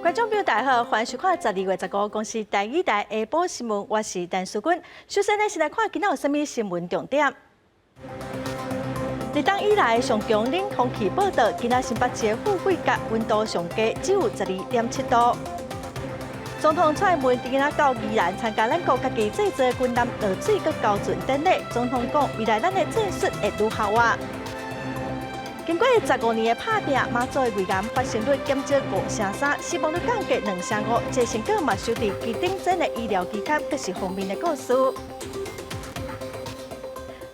觀眾朋友大家好，歡迎收看12月15公視台語台下晡新聞，我是陳淑君。首先呢，先來看今仔有啥物新聞重點。立冬以來上強冷空氣報到，今仔新北市的富貴角溫度上低只有12.7度。總統蔡英文今仔到宜蘭參加咱國家己製造軍艦落水閣交船典禮，總統講未來咱的戰術會愈效活。經過15年的拍拚，馬祖的胃癌發生率減少5成3，死亡率降低2成5。這成果嘛收佇頂尖的醫療期刊，閣是封面的故事。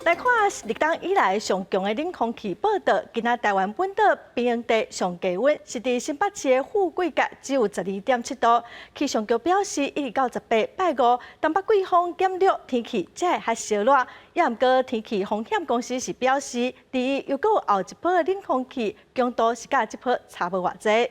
來看立冬以來上強的冷空氣報到，今仔台灣本島平地上低溫是佇新北市的富貴角，只有12.7度。氣象局表示，一直到18拜五，東北季風減弱，天氣才會較燒熱。也毋過天氣風險公司是表示，第一又閣有後一波的冷空氣強度是佮這波差無偌濟。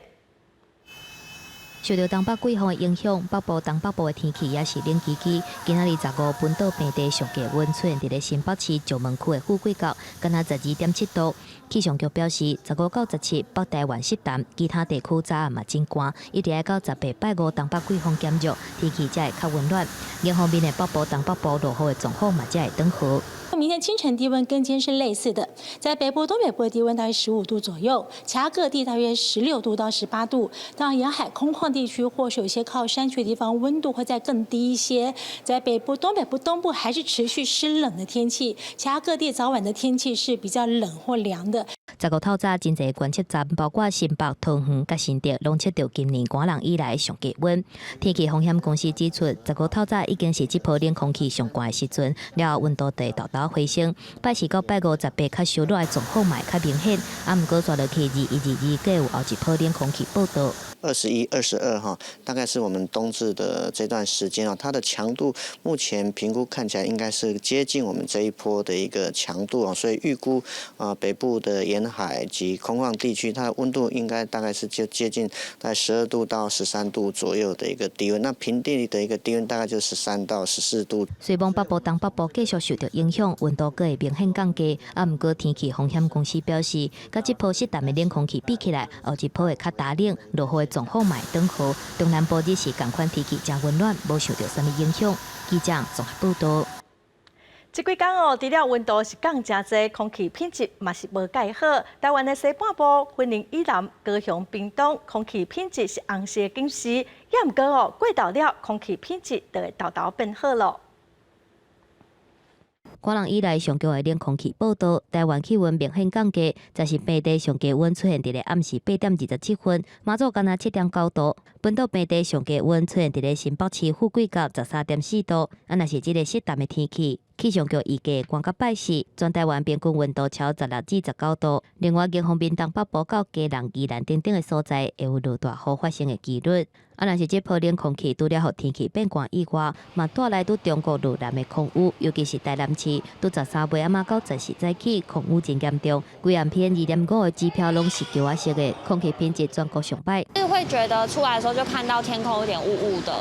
受著東北季風的影響，北部、東北部的天氣也是冷吱吱。今仔日15本島平地上低溫出現佇咧新北市石門區的富貴角，敢若12.7度。氣象局表示，15到17北台灣濕澹，其他地區早暗嘛真寒，一直愛到18拜五東北季風減弱，天氣才會較溫暖。另一方面的北部、東北部落雨的狀況嘛才會轉好。明天清晨低溫跟今天是類似的，在北部、東北部的低溫大約15度左右，其他各地大約16度到18度。當然，沿海空曠地區或是有些靠山區的地方，溫度會再更低一些。在北部、東北部、東部還是持續濕冷的天氣，其他各地早晚的天氣是比較冷或涼的。15透早真濟觀測站，包括新北、桃園佮新竹，攏測著今年寒冬以來上低溫。天氣風險公司指出，十五透早已經是這波冷空氣上寒的時陣，了後溫度就會沓沓回升。拜四到拜五18較燒熱的狀況嘛會較明顯。啊，毋過煞落去21、22，閣有後一波冷空氣報到。 21、22哈，大概是我們冬至的這段時間啊，它的強度目前評估看起來應該是接近我們這一波的一個強度啊，所以預估啊北部的沿海及空曠地區，它的溫度應該大概是就接近在12度到13度左右的一個低溫，那平地的一個低溫大概就13到14度。雖罔北部、東北部繼續受著影響，溫度閣會明顯降低。啊，毋過天氣風險公司表示，佮這波濕澹的冷空氣比起來，後一波會較焦冷，落雨的狀況嘛會轉好。中南部日時仝款天氣誠溫暖，無受著啥物影響。記者綜合報道。這幾工哦，除了溫度是降誠濟，空氣品質嘛是無蓋好。台灣的西半部、雲林以南、高雄、屏東，空氣品質是紅色警示。也毋過哦，過晝了，空氣品質就會沓沓變好囉。寒冬以來上強的冷空氣報到，台灣氣溫明顯降低，就是平地上低溫出現佇咧暗時8點27分，馬祖敢若7.9度。本島平地上低溫出現佇咧新北市富貴角13.4度。啊，若是這個濕澹的天氣，氣象局預計寒到拜四，全台灣平均溫度超16至19度。另外，另一方面東北部到基隆、宜蘭等等的所在，會有落大雨發生的幾率。啊，若是這波冷空氣除了予天氣變寒以外，嘛帶來對中國落南的空污，尤其是台南市，對13尾暗到14早起，空污真嚴重，規暗 PM 2.5的指標攏是橘仔色的，空氣品質全國上歹。是會覺得出來的時候就看到天空有點霧霧的，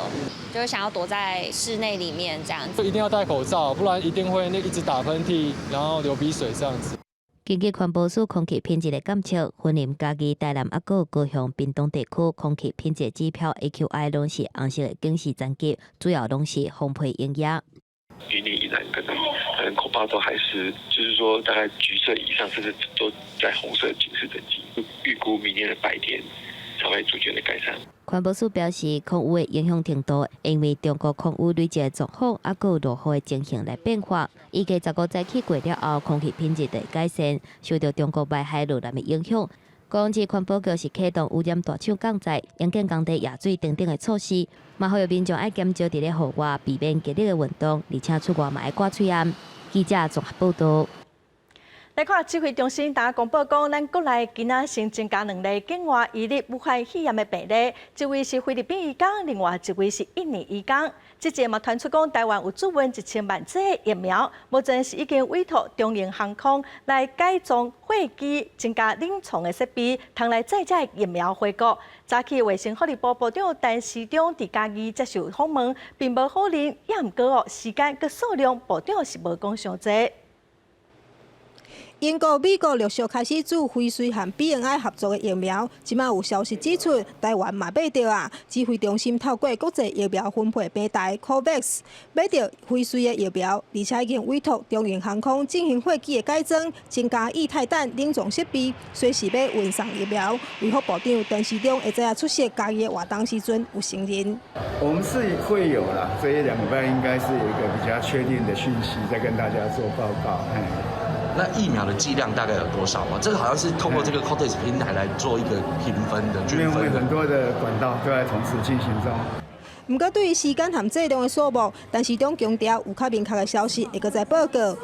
就會想要躲在室內裡面這樣子。一定要戴口罩，不然一定會那一直打噴嚏，然後流鼻水這樣子。根據環保署空氣品質的監測，雲林、嘉義、台南、抑閣有高雄、屏東地區空氣品質指標 AQI 攏是紅色的警示層級，主要攏是風皮營業。雲林以南可能恐怕都還是，就是說大概橘色以上，甚至都在紅色警示等級。預估明天的白天才會逐漸的改善。環保署表示，空污的影響程度，因為中國空污累積的狀況，抑閣有落雨的情形來變化。預計十五早起過了後，空氣品質就會改善。受著中國外海落南的影響，高雄市環保局是啟動污染大廠降載、興建工地壓水等等的措施，嘛呼籲民眾愛減少佇咧戶外避免激烈的運動，而且出外嘛愛掛喙罨。記者綜合報道。來看指揮中心，今公布講，咱國內今仔新增加兩例境外移入武漢肺炎的病例，一位是菲律賓移工，另外一位是印尼移工。這次嘛傳出講，台灣有儲運1000萬劑疫苗，目前是已經委託長榮航空來改裝貨機，增加冷藏的設備，通來載這疫苗回國。早起衛生福利部部長陳時中佇嘉義接受訪問，並無否認，也毋過哦，時間佮數量，部長是無講傷濟。英國、美國陸續開始注輝瑞和 BNI 合作的疫苗，這馬有消息指出，台灣嘛買著啊！指揮中心透過國際疫苗分配平台 COVAX 買著輝瑞的疫苗，而且已經委託長榮航空進行貨機的改裝，增加液態氮冷藏設備，隨時欲運送疫苗。衛福部長陳時中會知影出席嘉義的活動時陣有承認。我們是會有啦，這一兩禮拜應該是有一個比較確定的訊息，再跟大家做報告。那疫苗的劑量大概有多少嗎？這個好像是透過這個 COVAX 平台來做一個評分的，因為很多的管道都在同時進行中。毋過對於時間和劑量的數目，陳時中強調有較明確的消息會閣再報告。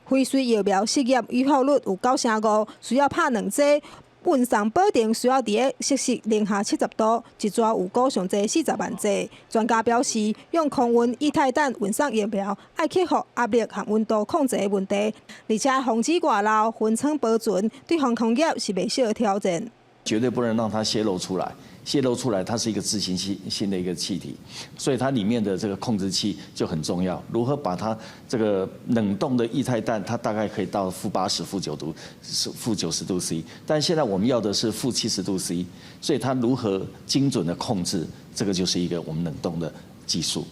輝瑞疫苗試驗有效率有95%，需要拍兩劑。運送保證需要佇咧攝氏零下70度，一逝有估上濟40萬劑。專家表示，用空運液態氮運送疫苗，愛克服壓力和溫度控制的問題，而且防止外漏、分倉保存，對航空業是袂小的挑戰。絕對不能讓它洩漏出來，洩漏出來，它是一個自行性的一個氣體，所以它裡面的這個控制器就很重要。如何把它這個冷凍的液態氮，它大概可以到-80、-9度、-90度 C，但現在我們要的是-70度 C，所以它如何精準的控制，這個就是一個我們冷凍的技術。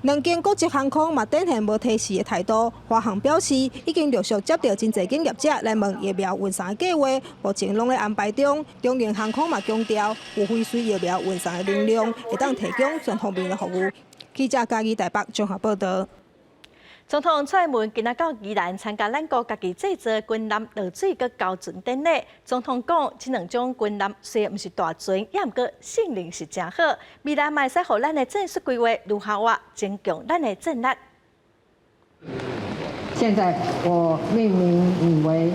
兩間國籍航空嘛展現無推遲的態度，華航表示已經陸續接著真濟間業者來問疫苗運送的計劃，目前攏咧安排中。長榮航空嘛強調，有輝瑞疫苗運送的能量，會當提供全方面的服務。記者嘉義台北綜合報導。總統蔡英文今仔到宜蘭參加咱國家己製造軍艦落水佮交船典禮。總統講，這兩種軍艦雖然毋是大船，也毋過性能是誠好。未來嘛會使予咱的戰術規劃愈較活，增強咱的戰力。現在我命名你為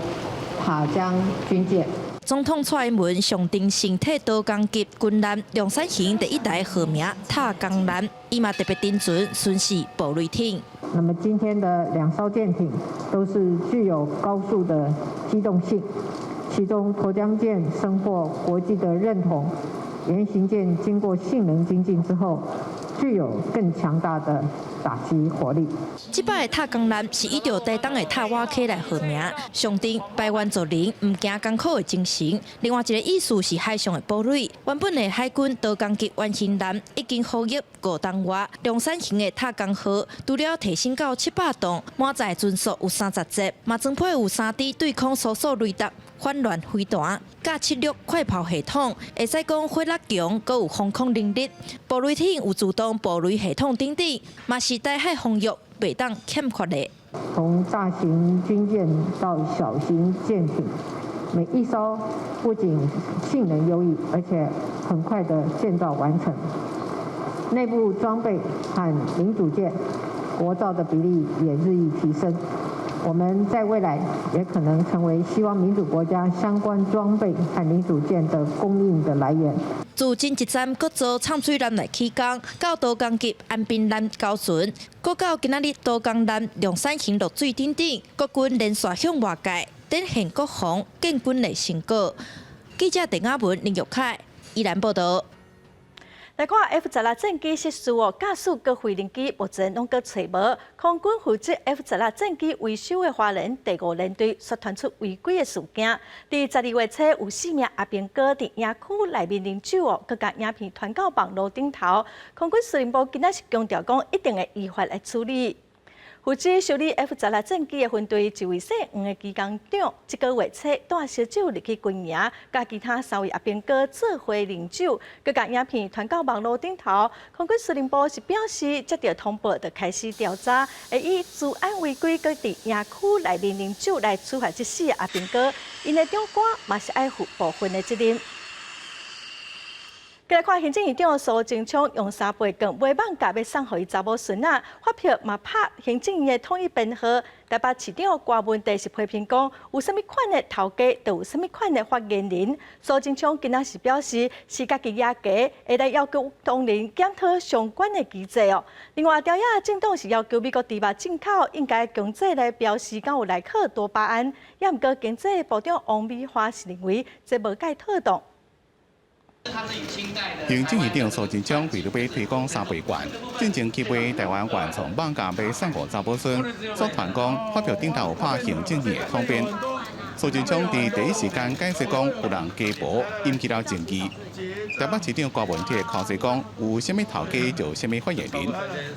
塔江軍艦。總統蔡英文象徵性替桃江級軍艦龍山型第一代號名塔江艦，伊嘛特別登船巡視布雷艇。那麼今天的兩艘艦艇都是具有高速的機動性，其中沱江艦深獲國際的認同，原型艦經過性能精進之後，具有更強大的打擊火力。這擺的塔江艦是依著台東的塔瓦溪來號名，象徵排灣族人毋驚艱苦的精神。另外一個意思是海上的堡壘。原本的海軍桃江級原型艦已經服役5冬外，龍山型的塔江號除了提升到700噸，滿載船速有30節，嘛裝配有3D 對空搜索雷達、反亂飛彈、佮七六快炮系統，會使講火力強，閣有防空能力。布雷艇有自動布雷系統等等，嘛是台海防禦袂當欠缺的。從大型軍艦到小型艦艇，每一艘不僅性能優異，而且很快的建造完成。內部裝備和零組件國造的比例也日益提升。我們在未來也可能成為西方民主國家相關裝備和零組件的供應的來源。自前一站國造歆水艦來起工，到桃江級安平艦交船，閣到今仔日桃江艦龍山型落水等等，國軍連續向外界展現國防建軍的成果。記者鄧亞文、林玉凱，宜蘭報導。來看 F-16戰機失事哦，駕駛佮飛行機目前攏閣揣無。空軍負責 F-16戰機維修的花蓮第五聯隊，煞傳出違規的事件。佇12月初，有四名阿兵哥佇營區內面啉酒哦，閣共影片傳到網路頂頭。空軍司令部今仔是強調講，一定會依法來處理。負責修理 F-16戰機的分隊，一位姓黃的機工長，這個月初帶燒酒入去軍營，佮其他三位阿兵哥做伙啉酒，閣共影片傳到網路頂頭。空軍司令部是表示，接著通報就開始調查，會以治安違規閣佇營區內面啉酒來處罰這四个阿兵哥，𪜶的長官嘛是愛負部分的責任。過來看行政院長蘇貞昌用三倍券買艋舺欲送予伊查某孫仔，發票嘛拍行政院的統一編號。台北市長郭文帝是批評講，有啥物款的頭家，就有啥物款的發言人。蘇貞昌今仔是表示，是家己壓低，會來要求當年檢討相關的機制哦。另外，朝野政黨是要求美國豬肉進口應該強制來標示敢有萊克多巴胺，也毋過經濟部長王美花是認為這無蓋妥當。行政院長蘇貞昌為著欲推廣三倍券，進前去買台灣原創艋舺欲送予查某孫，煞傳講發票頂頭有拍行政院的統編。蘇貞昌佇第一時間解釋講，有人加報引起了爭議。台北市長柯文哲口說講，有啥物頭家就啥物發言人。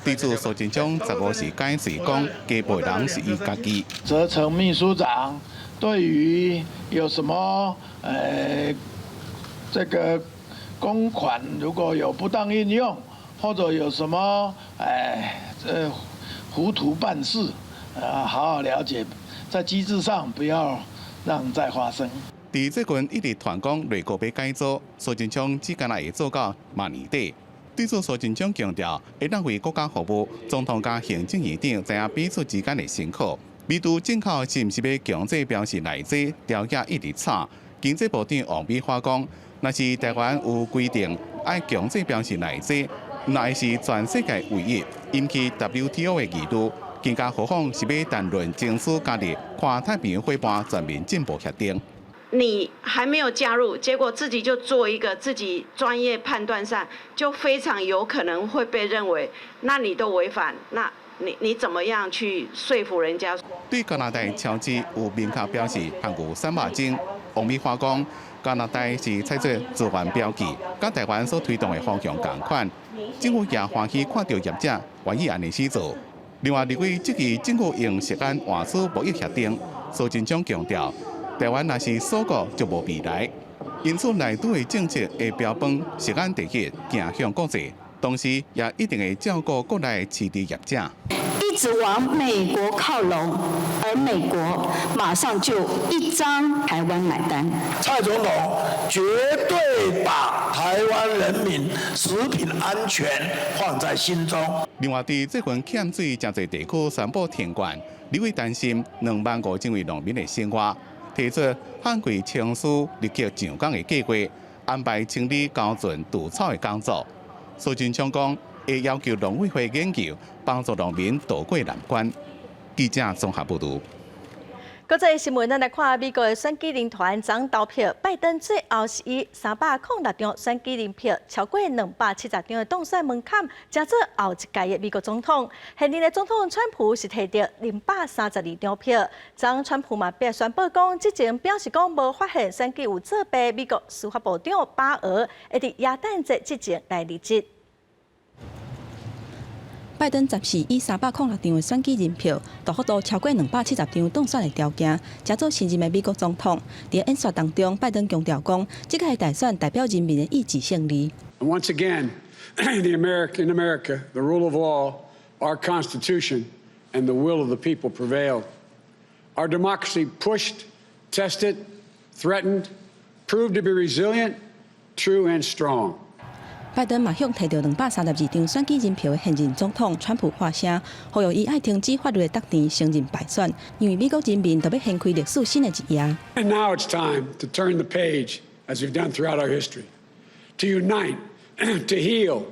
對此，蘇貞昌15時解釋講，加報人是伊家己。責成秘書長對於有什麼這個公款如果有不當運用，或者有什麼糊塗辦事，好好了解，在機制上不要讓再發生。佇最近一直傳講內閣欲改組，蘇貞昌只敢若會做到明年底。對此，蘇貞昌強調，會當為國家服務，總統佮行政院長知影彼此之間的辛苦。美豬進口是毋是欲強制標示內製，條件一直吵。經濟部長王美花講，若是台灣有規定愛強制標示內製，那會是全世界唯一，引起 WTO 的疑慮。更加何況是欲談論爭取加入跨太平洋夥伴全面進步協定。你還沒有加入，結果自己就做一個自己專業判斷上，就非常有可能會被認為，那你都違反，那你怎麼樣去說服人家？對加拿大超支有明確表示，含有三百鐘。王美花講，加拿大是採取資源標記，佮台灣所推動的方向仝款。政府也歡喜看著業者願意按呢去做。另外，立委質疑政府用食安換取貿易協定，蘇貞昌強調，台灣若是鎖國就無未來，因此內地的政策會標榜食安第一，行向國際，同時也一定會照顧國內飼豬業者。一直往美國靠攏，而美國馬上就一張台灣買單。蔡總統絕對把台灣人民食品安全放在心中。另外，佇最近欠水誠濟地區宣布停灌，立委擔心25,000位農民的生活，提出旱季清疏立刻上崗的計劃，安排清理溝圳除草的工作。蘇貞昌講，會要求農委會研究，幫助農民渡過難關。記者綜合報導。國際新聞，咱來看美國的選舉人團總投票，拜登最後是以306張選舉人票，超過270張的當選門檻，成做後一屆的美國總統。現任的總統川普是提著232張票。昨川普嘛宣布講，之前表示講無發現選舉有作弊，美國司法部長巴爾會佇耶誕節之前來離職。拜登暫時以306張的選舉人票，大幅度超過270張當選的條件，成做新任的美國總統。佇演說當中，拜登強調講，這屆大選代表人民的意志勝利。 Once again, the American America, the rule of law, our Constitution, and the will of the people prevailed. Our democracy pushed, tested, threatened, proved to be resilient, true, and strong. 拜登嘛向提著232張選舉人票的現任總統川普喊聲，呼籲伊愛停止法律的鬥爭，承認敗選，因為美國人民著欲掀開歷史新的一頁。 And now it's time to turn the page, as we've done throughout our history, to unite, to heal.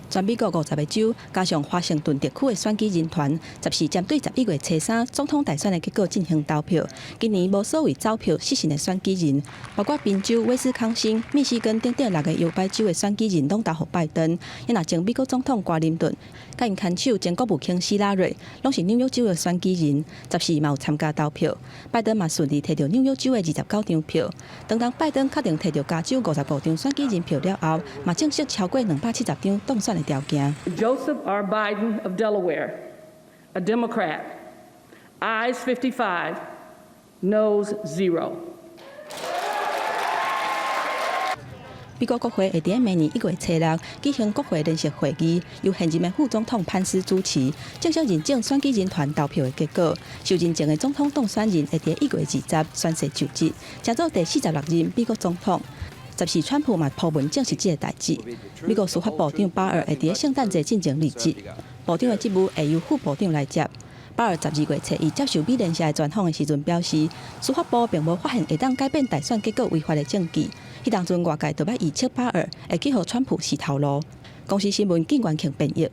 全美國50個州，加上華盛頓特區的選舉人團，14針對11月初3總統大選的結果進行投票。今年無所謂走票失信的選舉人，包括賓州、威斯康星、密西根等等六个搖擺州的選舉人，攏投予拜登。也若前美國總統克林頓，佮𪜶牽手前國務卿希拉蕊，攏是紐約州的選舉人，14嘛有參加投票。拜登嘛順利提著紐約州的29張票。當拜登確定提著加州55張選舉人票了後，嘛正式超過270張當選的條件。 Joseph R. Biden of Delaware, a Democrat, ayes 55, noes 0. 美國國會會佇明年1月初6舉行國會聯席會議，由現任的副總統潘斯主持，正式認證選舉人團投票的結果。受認證的總統當選人會佇1月20宣誓就職，成做第46任美國總統。14川普嘛鋪文證實這个代誌。美國司法部長巴爾會佇聖誕節進前離職，部長的職務會由副部長來接。巴爾12月初一接受美聯社的專訪的時陣表示，司法部並無發現會當改變大選結果違法的證據。彼當陣外界就欲預測巴爾會去予川普洗頭路。公視新聞靳元慶編譯。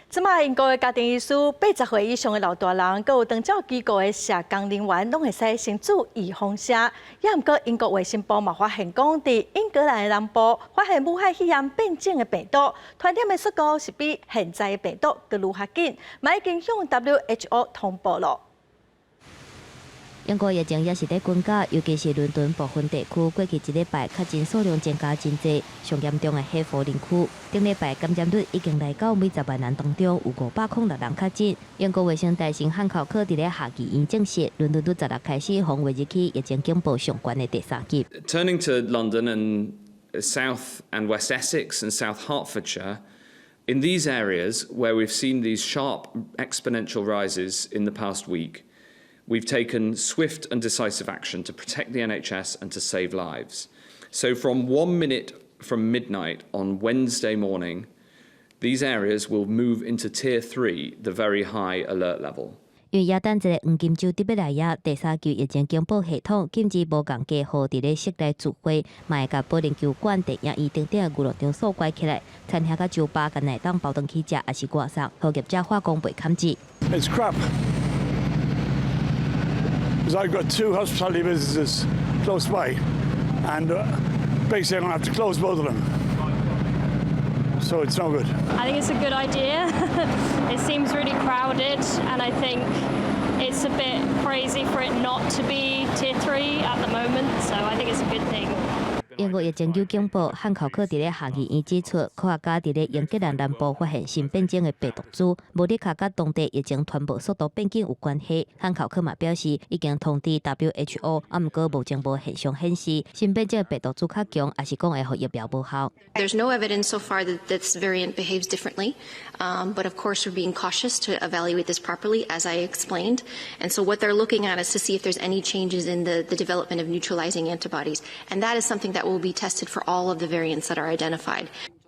這擺英國的家庭醫師，80歲以上的老大人，閣有長照機構的社工人員，攏會使先注預防射。也毋過英國衛生部嘛發現講，佇英格蘭的南部發現武漢肺炎變種的病毒，傳染的速度是比現在的病毒閣愈較緊，嘛已經向 WHO 通報了。英國疫情也是咧增加，尤其是倫敦部分地區，過去一禮拜確診數量增加真濟。上嚴重的係福林區，頂禮拜感染率已經來到每10萬人當中有506人確診。英國衛生大臣漢考克佇咧下議院證實，倫敦佇16開始予劃入去疫情警報上懸的第三級。 Turning to London and South and West Essex and South Hertfordshire, in these areas where we've seen these sharp exponential rises in the past week, we've taken swift and decisive action to protect the NHS and to save lives. So from 1 minute from midnight on Wednesday morning, these areas will move into tier three, the very high alert level. 因為耶誕節黃金週得欲來矣，第三級疫情警報系統禁止無仝家戶佇咧室內聚會，嘛會共保齡球館、電影院等等的娛樂場所關起來。餐廳佮酒吧干焦會當包轉去食，抑是外送，予業者喊講袂堪折。 It's crap. Because I've got two hospitality businesses close by, and basically I'm going to have to close both of them. So it's no good. I think it's a good idea. It seems really crowded, and I think it's a bit crazy for it not to be tier three at the moment. So I think it's a good thing. 英國疫情有警報，漢考克佇咧下議院指出，科學家佇咧英格蘭南部發現新變種的病毒株，無的確佮當地疫情傳播速度變緊有關係。漢考克嘛表示，已經通知 WHO，啊毋過目前無現象顯示新變種的病毒株較強，抑是講會予疫苗無效。 There's no evidence so far that this variant behaves differently, but of course we're being cautious to evaluate this properly, as I explained. And so what they're looking at is to see if there's any changes in the development of neutralizing antibodies, and that is something that will be tested for all of the variants that are identified.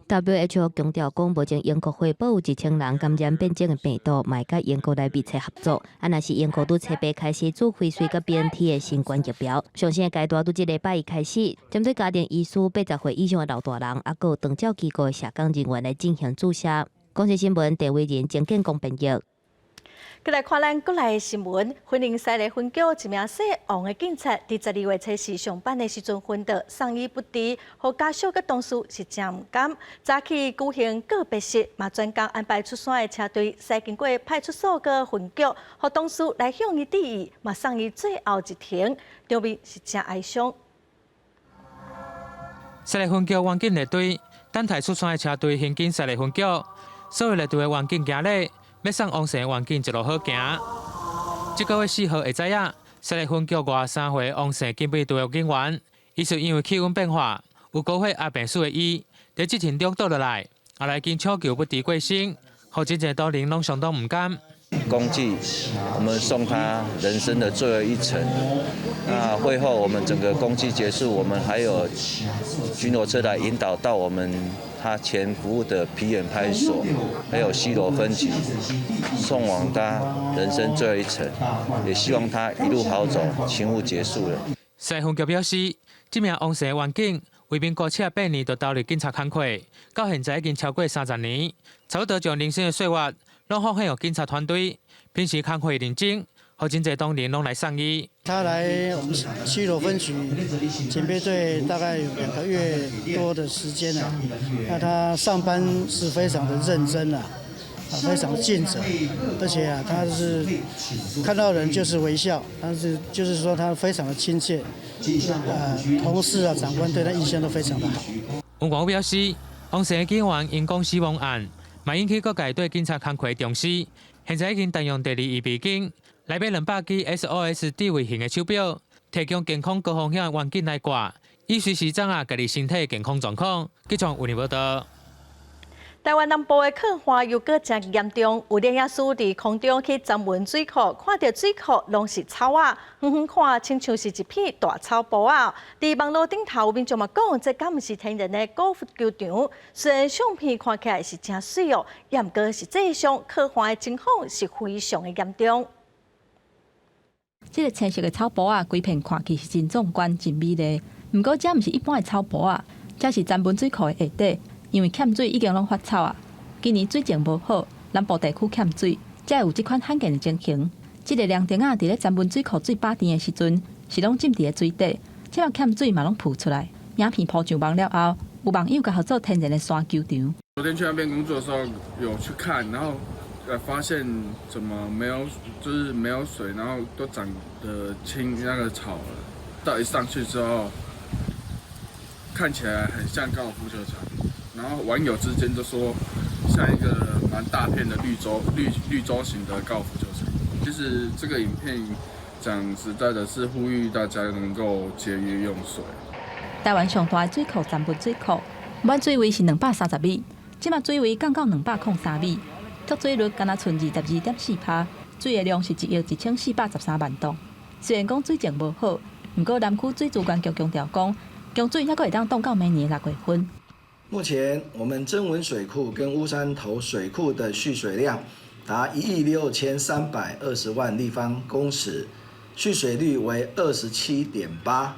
WHO 強調講，目前英國匯報有1000人感染變種的病毒，嘛會佮英國來密切合作。啊，若是英國佇初八開始注輝瑞佮 BNT 的新冠疫苗，上新的階段佇這禮拜一開始，針對家庭醫師80歲以上的老大人，抑閣有長照機構的社工人員來進行注射。公視新聞，鄭偉仁、鄭建功編譯。閣來看咱國內的新聞，雲林西麗分局一名姓王的警察，佇12月初四上班的時陣昏倒，送醫不治，予家屬佮同事是誠毋甘。早起舉行告別式，嘛專工安排出山的車隊，駛經過派出所佮分局，予同事來向伊致意，嘛送伊最後一程，場面是誠哀傷。西麗分局員警列隊等待出山的車隊行經西麗分局，所有列隊的員警行禮。欲送王姓員警一路好行。這個月4號下早仔，西麗分局53歲王姓警備隊的警員，伊是因為氣溫變化，有高血壓病史的伊，佇執勤中倒落來，後來經搶救不治過身，予真濟同仁攏相當毋甘。公祭，我們送他人生的最後一程。那會後，我們整個公祭結束，我們還有巡邏車來引導到我們他前服務的皮園派出所，還有西螺分局，送往他人生最後一程。也希望他一路好走，勤務結束了。西分局表示，這名王姓員警為民國78年就投入警察工課，到現在已經超過30年，差不多將人生的歲月攏奉獻予警察團隊。平時工課認真，予真濟同仁攏來送伊。他來我們西螺分局警備隊大概有2個月多的時間了。那他上班是非常的認真啊，非常盡責，而且啊，他是看到人就是微笑，但是就是說他非常的親切，同事啊、長官對他印象都非常的好。王廣表示，王姓警員因公死亡案，嘛引起各界對警察工課重視。現在已經動用第二預備警來買200支 SOS 智慧型的手錶，提供健康高風險的員警來掛，以隨時知影家己身體健康狀況。記者有報道。台灣南部的洘旱又閣誠嚴重，有攝影師佇空中去偵聞水庫，看著水庫攏是草仔，遠遠看親像是一片大草埔仔。佇網路頂頭有民眾嘛講，這敢毋是天然的高爾夫球場？雖然相片看起來是誠媠哦，也毋過實際上洘旱的情況是非常的嚴重。這个青色的草埔仔，規片看起是真壯觀、真美麗。毋過，這毋是一般的草埔仔，這是曾文水庫的下底。因為欠水已經攏發臭啊！今年水情無好，南部地區欠水，才會有這款罕見的情形。這个涼亭仔佇咧曾文水庫水飽甜的時陣，是攏浸佇咧水底，這馬欠水嘛攏浮出來。影片鋪上網了後，有網友共號做天然的沙球場。昨天去那邊工作的時候有去看，然後發現怎麼沒有，就是沒有水，然後都長得青那個草了。到一上去之後，看起來很像高爾夫球場，然後網友之間就說像一個蠻大片的綠洲綠洲型的高爾夫球場。其實這個影片講實在的，是呼籲大家能夠節約用水。台灣上大的水庫三峽水庫，滿水位是230米，這馬水位降到203米，蓄水率敢若賰22.4%，水的量是1億1413萬噸。雖然講水情無好，毋過南區水資源局強調講，供水猶閣會當擋到明年6月份。目前我們曾文水庫跟烏山頭水庫的蓄水量達1億6320萬立方公尺，蓄水率為27.8。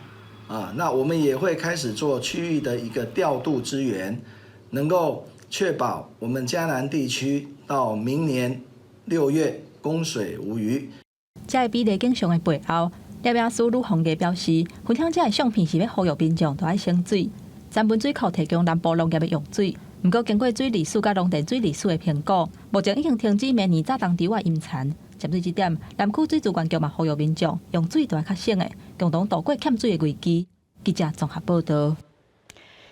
啊，那我們也會開始做區域的一個調度支援，能夠確保我們嘉南地區到明年6月供水無虞。這个比例景象的背後，葉亞蘇呂鳳儀表示，分享這个相片是欲呼籲民眾都愛省水。三峽水庫提供南部農業的用水，毋過經過水利署佮農田水利署的評估，目前已經停止明年早冬稻仔淹田。針對這點，南區水資源局嘛呼籲民眾用水都愛較省的，共同渡過欠水的危機。記者綜合報道。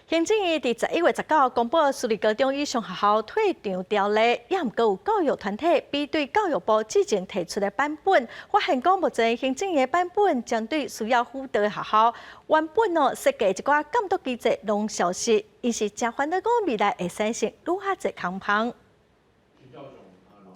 行政院佇11月19公布私立高中以上學校退場條例，也毋過有教育團體比對教育部之前提出的版本，發現講目前行政院的版本針對需要輔導的學校，原本哦設計一寡監督機制攏消失，𪜶是誠煩惱講未來會產生愈較濟空縫。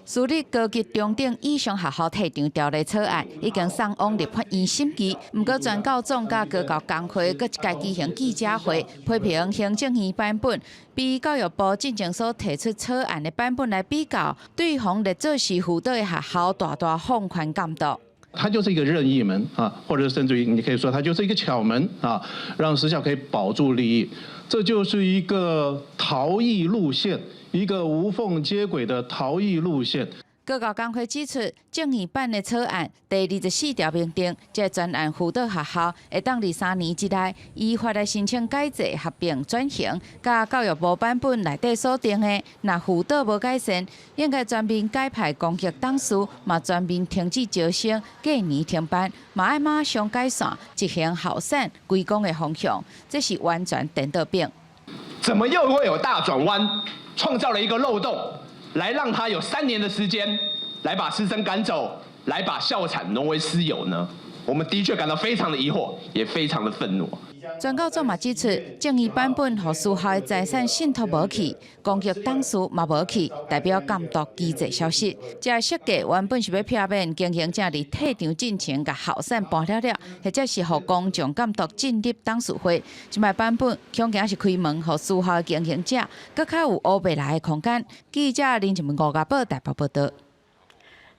私立高級中等以上學校退場條例草案已經送往立法院審議，毋過全教總佮高教工會閣一擺舉行記者會，批評行政院版本比教育部進前所提出草案的版本來比較，對予列做是輔導的學校大大放寬監督。它就是一個任意門啊，或者甚至於你可以說它就是一個巧門啊，讓私校可以保住利益，這就是一個逃逸路線。一個無縫接軌的逃逸路線。高教工會指出，政院版的草案第24條明定，這個專案輔導學校會當佇3年之內依法來申請改制、合併、轉型，佮教育部版本內底所定的，若輔導無改善，應該全面改派公益董事，嘛全面停止招生，隔年停辦，嘛愛馬上改線，執行校產歸公的方向，這是完全顛倒反。怎麼又會有大轉彎？創造了一個漏洞，來讓他有3年的時間來把師生趕走，來把校產挪為私有呢？我們的確感到非常的疑惑，也非常的憤怒。全教總嘛指出，政院版本予私校的財產信託無去，公益董事嘛無去，代表監督機制消失。這個設計原本是欲避免經營者佇退場進前共校產搬了了，或者是予公眾監督進入董事會。這擺版本恐驚是開門，予私校的經營者閣較有烏白來的空間。記者林靜文、吳家寶台北報道。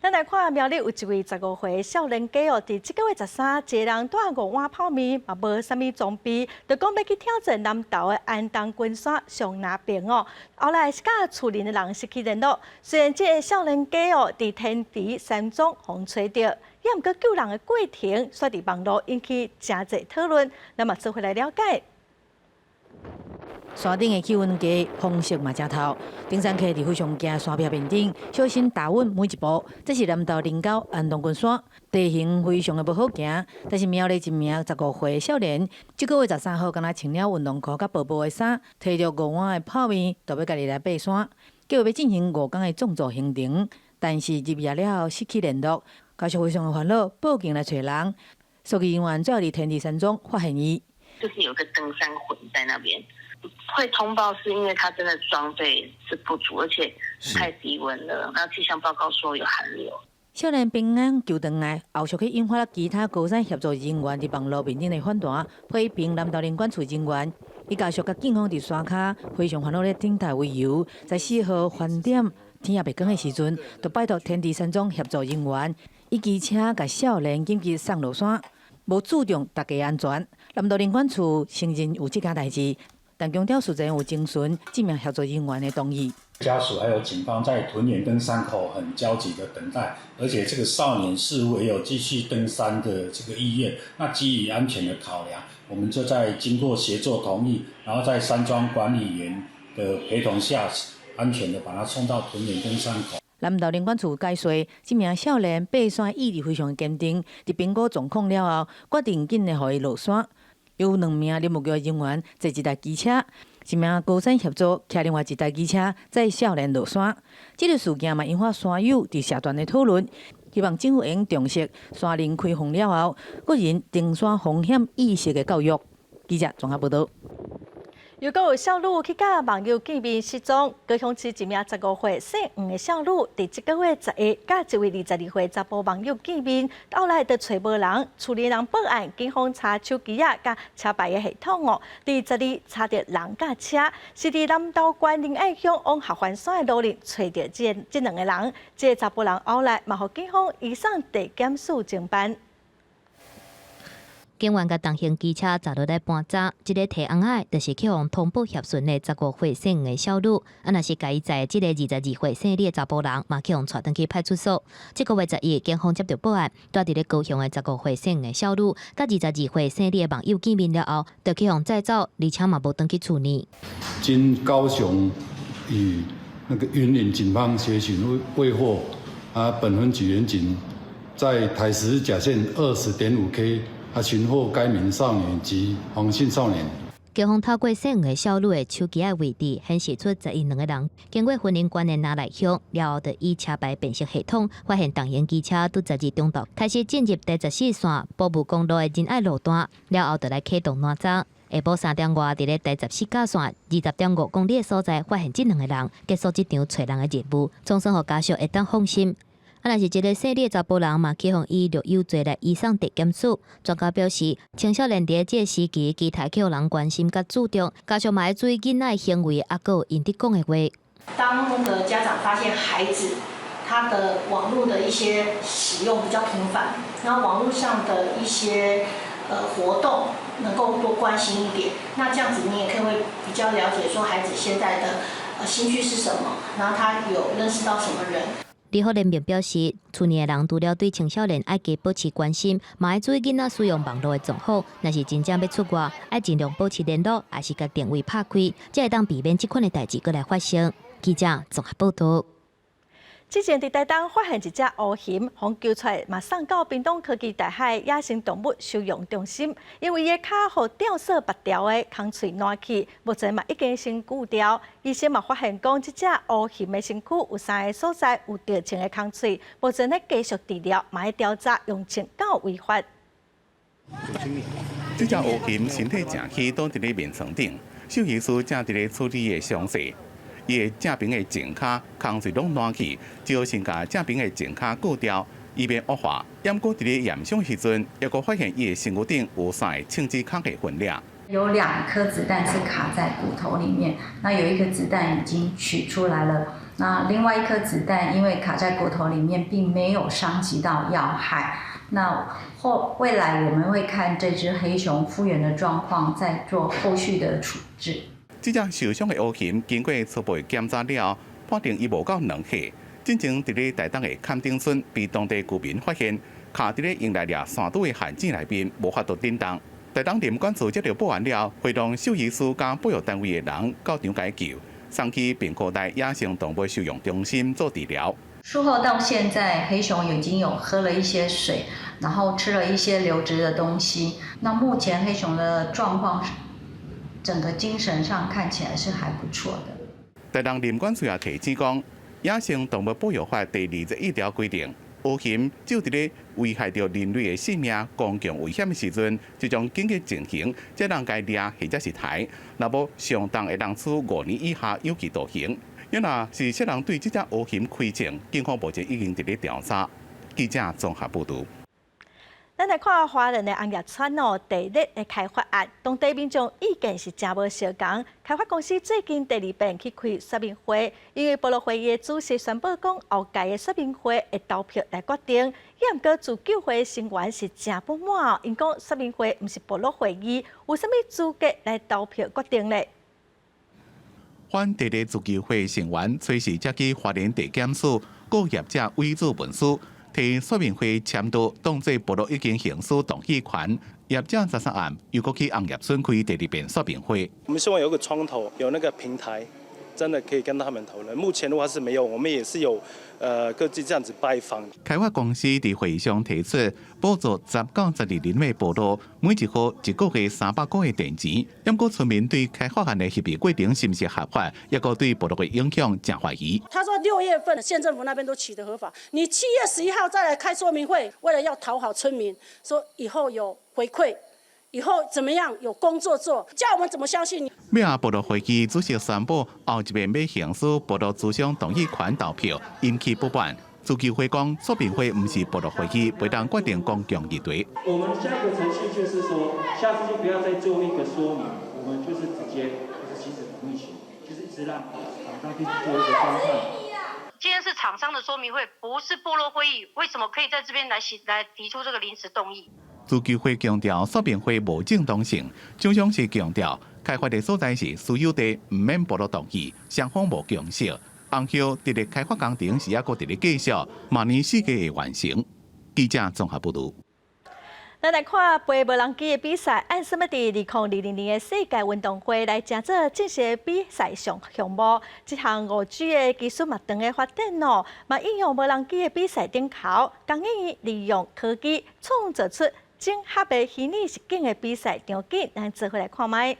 咱來看苗栗有一位15歲少年家哦，佇這個月13，一个人帶五碗泡麵，嘛無啥物裝備，就講欲去挑戰南投的安東軍山上林爿哦。後來是佮厝鄰的人失去聯絡。雖然這个少年家哦，佇天池山莊予揣著，也毋過救人的過程，煞佇網路引起誠濟討論。咱嘛做伙來了解。山頂的氣溫低，風勢嘛誠透。登山客佇非常驚山壁面頂，小心踏穩每一步。這是南投林溝安東軍山，地形非常的無好行。但是苗栗一名15歲的少年，這個月13號，敢若穿了運動褲佮薄薄的衫，提著五碗的泡麵，就欲家己來爬山，計劃欲進行5工的縱走行程。但是入夜了後失去聯絡，家屬非常的煩惱，報警來揣人。搜救人員最後佇天池山莊發現伊，就是有個登山魂在那邊。會通報是因為他真的裝備是不足，而且太低溫了。那氣象報告說有寒流。少年平安救轉來，後續去引發了其他高山協助人員佇網路面頂的反彈，批評南投林管處人員，以家屬佮警方佇山跤非常煩惱咧等待為由，在4號飯點天也袂光的時陣，就拜託天池山莊協助人員以機車共少年緊急送落山，無注重大家安全。南投林管處承認有這件代誌。但強調事前有徵詢這名協助人員的同意。家屬還有警方在屯園登山口很焦急的等待，而且這個少年似乎也有繼續登山的這個意願。那基於安全的考量，我們就在經過協作同意，然後在山莊管理員的陪同下，安全的把他送到屯園登山口。南投林管處解說，這名少年爬山意志非常堅定，佇評估狀況了後，決定緊來予伊落山。有兩名林務局人員坐一台機車，一名高山協助騎另外一台機車載少年落山。這個事件嘛引發山友佇社團的討論，希望政府會用重視山林開放了後，個人登山風險意識的教育。記者綜合報導。又閣有少女去佮網友見面失蹤，高雄市一名15歲姓黃的少女，佇這個月11佮一位22歲查埔網友見面，後來就揣無人，厝裡人報案，警方查手機仔佮車牌的系統哦，佇12查著人佮車，是佇南投縣仁愛鄉往合歡山的路裡揣著這兩個人，這个查埔人後來嘛予警方移送地檢署偵辦。警員共重型機車載落來搬渣，這个提尪仔的，就是去予通報協尋的15歲姓黃的少女。啊，若是共伊載的這個22歲姓李的查埔人，嘛去予帶轉去派出所。這個月11，警方接著報案，蹛佇咧高雄的15歲姓黃的少女，佮22歲姓李的網友見面了後，就去予載走，而且嘛無轉去厝內。經高雄與那個雲林警方協尋未獲，啊，本分局員警在台十甲線20.5 K。啊，尋獲該名少年及黃姓少年。警方透過姓黃的少女的手機仔位置，顯示出十一兩個人經過雲林縣的那麗鄉，了後就以車牌辨識系統發現重型機車佇12中晝開始進入第14線埔霧公路的仁愛路段，了後就來啟動攔查。下晡3點外，佇咧第14甲線20.5公里的所在，發現這兩個人，結束這場揣人的任務，總算予家屬會當放心。啊，若是這个姓李的查埔人嘛，去予以掠誘罪來移送地檢署。專家表示，青少年佇這个時期，期待去予人關心佮注重，家屬嘛愛注意囡仔的行為，猶閣有𪜶佇講的話。當那個家長發現孩子他的網路的一些使用比較頻繁，然後網路上的一些活動能夠多關心一點，那這樣子你也可以會比較了解說孩子現在的興趣是什麼，然後他有認識到什麼人。立法聯盟表示，厝內的人除了對青少年愛加保持關心，嘛愛注意囡仔使用網路的狀況。若是真正欲出外，愛盡量保持聯絡，抑是共定位拍開，才會當避免這款的代誌閣來發生。記者綜合報導。之前佇台東發現一隻烏熊，予救出來，嘛送到屏東科技大學野生動物收容中心，因為伊的跤予吊索縛牢的空喙爛去，目前嘛已經先鋸掉。醫生嘛發現講，這隻烏熊的身軀有三个所在有著銃的空喙，目前咧繼續治療，嘛會調查用槍敢有違法。這隻烏熊身體誠虛，倒佇咧眠床頂，獸醫師正佇咧處理伊的傷勢。伊的正爿的前跤空喙攏爛去，只好先共正爿的前跤割掉，以免惡化。毋過佇咧驗傷時陣，猶閣發現伊的身軀頂有三个槍支孔的痕跡。有兩顆子彈是卡在骨頭裡面，那有一顆子彈已經取出來了，那另外一顆子彈因為卡在骨頭裡面，並沒有傷及到要害。那後未來我們會看這隻黑熊復原的狀況，再做後續的處置。這隻受傷的烏熊經過初步檢查了後，判定伊無夠2歲。進前佇咧台東的崁頂村被當地居民發現，卡佇咧用來掠山豬的陷阱內面，無法度振動。台東林管處接著報案了，會同獸醫師佮保育單位的人到場共救，送去屏科大野生動物收容中心做治療。術後到現在，黑熊已經有喝了一些水，然後吃了一些流質的東西。那目前黑熊的狀況，整個精神上看起來是還不錯的。台東林管處也提醒講，野生動物保育法第21條規定，烏熊只有佇咧危害著人類的性命、公共危險的時陣，就將緊急情形，才通共掠或者是刣，若無上重會當處5年以下有期徒刑。若是啥人對這隻烏熊開槍，警方目前已經佇咧調查。記者綜合報導。咱來看花蓮的紅葉村哦，地熱的開發案，當地民眾意見是誠無相仝。開發公司最近第二遍去開說明會，因為部落會議的主席宣布講，後屆的說明會會投票來決定。抑毋過自救會成員是誠不滿哦，𪜶講說明會毋是部落會議，有啥物資格來投票決定咧？反地熱自救會成員隨時才去花蓮地檢署告業者偽造文書，提說明會簽到，當做部落已經行使動議權。業者13暗又閣去紅葉村開第二遍說明會。我們希望有個窗口，有那個平台，真的可以跟他們討論。目前的話是沒有，我們也是有各自這樣子拜訪。開發公司佇會議上提出補助10到12年的部落，每一戶一個月300塊的電錢。毋過村民對開發案的協議過程是毋是合法，抑閣對部落的影響誠懷疑。他說6月份縣政府那邊都取得合法，你7月11號再來開說明會，為了要討好村民，說以後有回饋。以後怎麼樣有工作做，叫我們怎麼相信你？尾仔部落會議主席宣布，後一遍欲行使部落諮商同意權投票，引起不滿。自救會講，說明會毋是部落會議，袂當決定公共議題。我們下一個程序就是說，下次就不要再做一個說明，我們就是直接就是行使同意權，就是一直讓廠商去做一個觀看。今天是廠商的說明會，不是部落會議，為什麼可以在這邊來提出這個臨時動議？自救會強調說明會無正當性，廠商是強調開發的所在是私有地，毋免部落同意，雙方無共識。紅葉佇咧開發工程是猶閣佇咧繼續，明年四月會完成。記者綜合報導。咱來看飛無人機的比賽，按啥物佇2020年的世界運動會來成做正式的比賽項目。這項5G 的技術嘛，當咧發展哦，嘛應用無人機的比賽頂頭，工研院利用科技創造出整合的虛擬實境的比賽場景，咱做伙來看覓。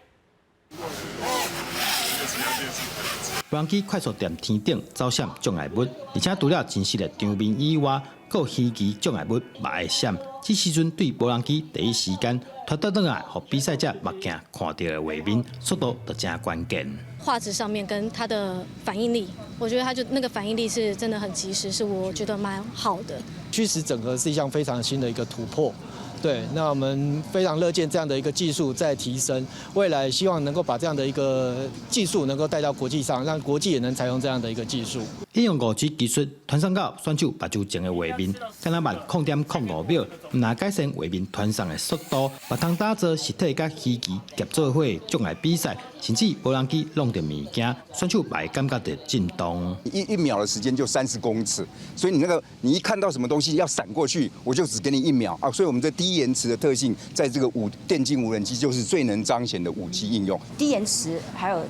無人機快速踮天頂走閃障礙物，而且除了真實的場面以外，閣有虛擬障礙物嘛會閃。這時陣對無人機第一時間傳導轉來，予比賽者目鏡看著的畫面，速度就誠關鍵。畫質上面跟它的反應力，我覺得它就那個反應力是真的很及時，是我覺得蠻好的。虛實整合是一項非常新的一個突破。對，那我們非常樂見這樣的一個技術在提升，未來希望能夠把這樣的一個技術能夠帶到國際上，讓國際也能採用這樣的一個技術。應用5G 技術傳送到選手目睭前的畫面，敢若慢0.05秒，毋但改善畫面傳送的速度，嘛通打造實體佮虛擬協做伙障礙比賽，甚至無人機弄著物件，選手嘛會感覺著震動。一秒的時間就30公尺，所以你那個你一看到什麼東西要閃過去，我就只給你一秒啊！所以我們的低延遲的特性，在這個電競無人機就是最能彰顯的5G 應用。低延遲還有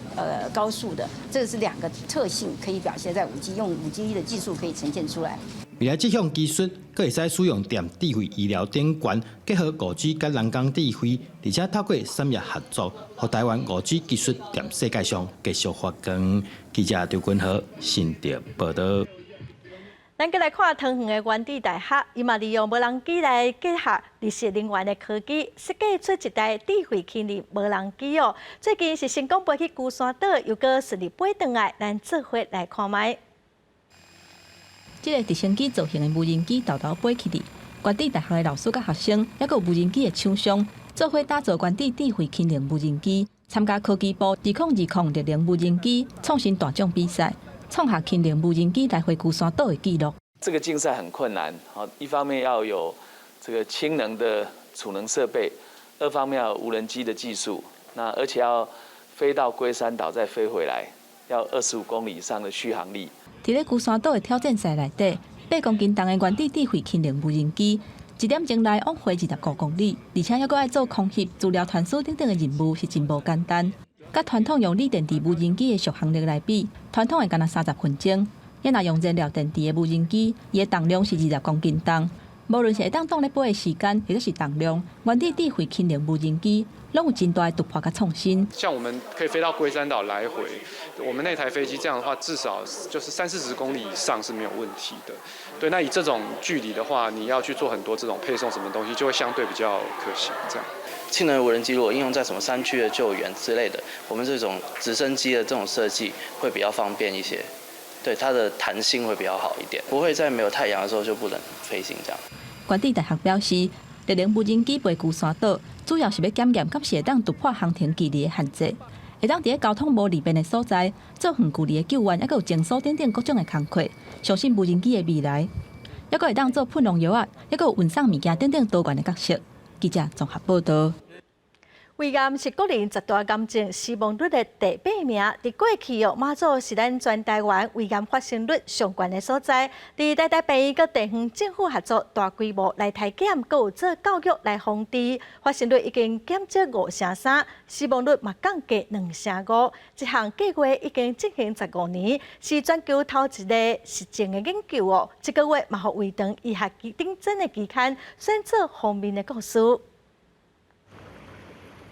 高速的，這個是兩個特性可以表現在5G，用5G 的技術可以呈現出來。未來這項技術閣會使使用佇智慧醫療頂懸，結合5G 佮人工智慧，而且透過產業合作，予台灣5G 技術佇世界上繼續發光。記者張君豪新竹報導。咱閣來看桃園的原子大學，伊嘛利用無人機來結合綠色能源的科技，設計出一台智慧輕能無人機哦。最近是成功飛去龜山島，又閣順利飛轉來，咱做伙來看覓。這个直升機造型的無人機沓沓飛起去，原子大學的老師佮學生，抑閣有無人機的廠商，做伙打造原子智慧輕能無人機，參加科技部2020綠能無人機創新大獎比賽，創下輕能無人機來回龜山島的紀錄。這個競賽很困難，一方面要有這個氫能的儲能設備，二方面要有無人機的技術，那而且要飛到龜山島再飛回來，要25公里以上的續航力。佇咧龜山島的挑戰賽內底，8公斤重的原子智慧輕能無人機，一點鐘內往回25公里，而且猶閣愛做空翕、資料傳輸等等的任務，是真無簡單。佮傳統用鋰電池無人機的續航力來比，傳統的干焦30分鐘，啊若用燃料電池的無人機，伊的重量是20公斤重。無論是會當當咧飛的時間，或者是重量，原子智慧輕能無人機攏有真大的突破佮創新。像我們可以飛到龜山島來回，我們那台飛機這樣的話，至少就是三四十公里以上是沒有問題的。對，那以這種距離的話，你要去做很多這種配送什麼東西，就會相對比較可行。這樣。氫能無人機如果應用在什麼山區的救援之類的，我們這種直升機的這種設計會比較方便一些。對，它的彈性會比較好一點，不會在沒有太陽的時候就不能飛行這樣。原子大學表示，綠能無人機飛龜山島，主要是欲檢驗敢是會當突破航程距離的限制，會當佇咧交通無利便的所在做遠距離的救援，抑閣有清掃等等各種的工課。相信無人機的未來，抑閣會當做噴農藥仔，抑閣有運送物件等等多元的角色。記者綜合報導。胃癌是國人十大癌症死亡率的第八名。佇過去哦，馬祖是咱全台灣胃癌發生率上懸的所在。佇台大病院佮地方政府合作，大規模來篩檢，閣有做教育來防治，發生率已經減少五成三，死亡率嘛降低兩成五。這項計劃已經進行十五年，是全球頭一个實證的研究哦。這個月嘛，予胃腸醫學頂尖的期刊選做封面的故事。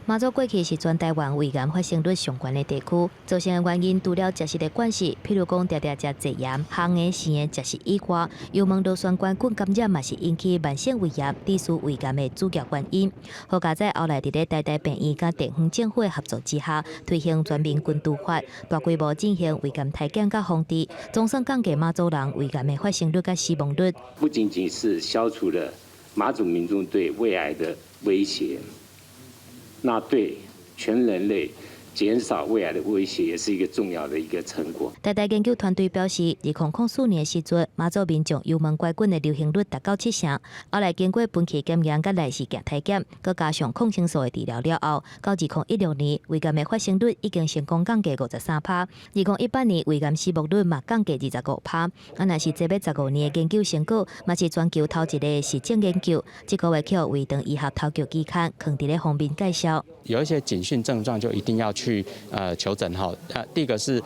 馬祖過去是全台灣胃癌發生率上懸的地區，造成的原因除了食食的關係，譬如講定定食濟鹽、烘的、生的食食以外，幽門螺旋桿菌感染嘛是引起慢性胃炎、致使胃癌的主要原因。好佳哉後來佇咧台大病院佮地方政府的合作之下，推行全民群聚法，大規模進行胃癌篩檢佮防治，總算降低馬祖人胃癌的發生率佮死亡率。不僅僅是消除了馬祖民眾對胃癌的威脅。那對全人類減少胃癌的威脅，也是一個重要的一個成果。台大研究團隊表示，2004年的時陣，馬祖民眾幽門桿菌的流行率達到七成。後來經過分期檢驗佮內視鏡篩檢，閣加上抗生素的治療了後，到2016年，胃癌的發生率已經成功降低53%。2018年，胃癌死亡率嘛降低25%。啊，若是這欲十五年的研究成果，嘛是全球頭一个實證研究。這個月去予胃腸醫學頭橋期刊放佇咧封面介紹。有一些警訊症狀就一定要去求診哈。第一個是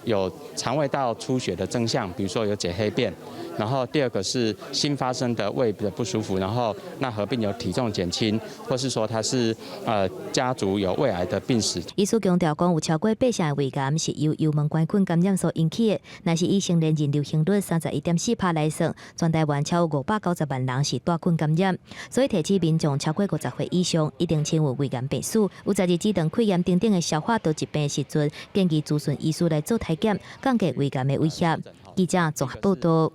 有腸胃道出血的徵象，比如說有解黑便。然後第二個是新發生的胃的不舒服，然後那合併有體重減輕，或是說他是家族有胃癌的病史。醫師強調講，有超過八成的胃癌是由幽門桿菌感染所引起的。若是以成年人流行率31.4%來算，全台灣超過590萬人是帶菌感染。所以提醒民眾超過50歲以上，一定親有胃癌病史，有十二指腸潰炎等等的消化道疾病的時陣，建議諮詢醫師來做篩檢，降低胃癌的威脅。記者綜合報道。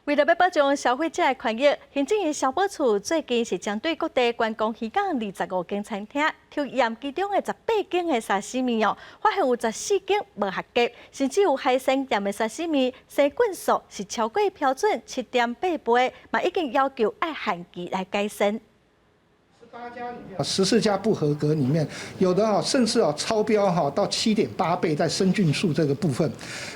為了欲保障消費者的權益，行政院消保處最近是針對各地觀光漁港25間餐廳抽驗其中的18間的沙西米哦，發現有14間無合格，甚至有海鮮店的沙西米生菌數是超過標準7.8倍，嘛已經要求愛限期來改善。 14家不合格裡面，有的啊，甚至啊超標哈到7.8倍在生菌數這個部分。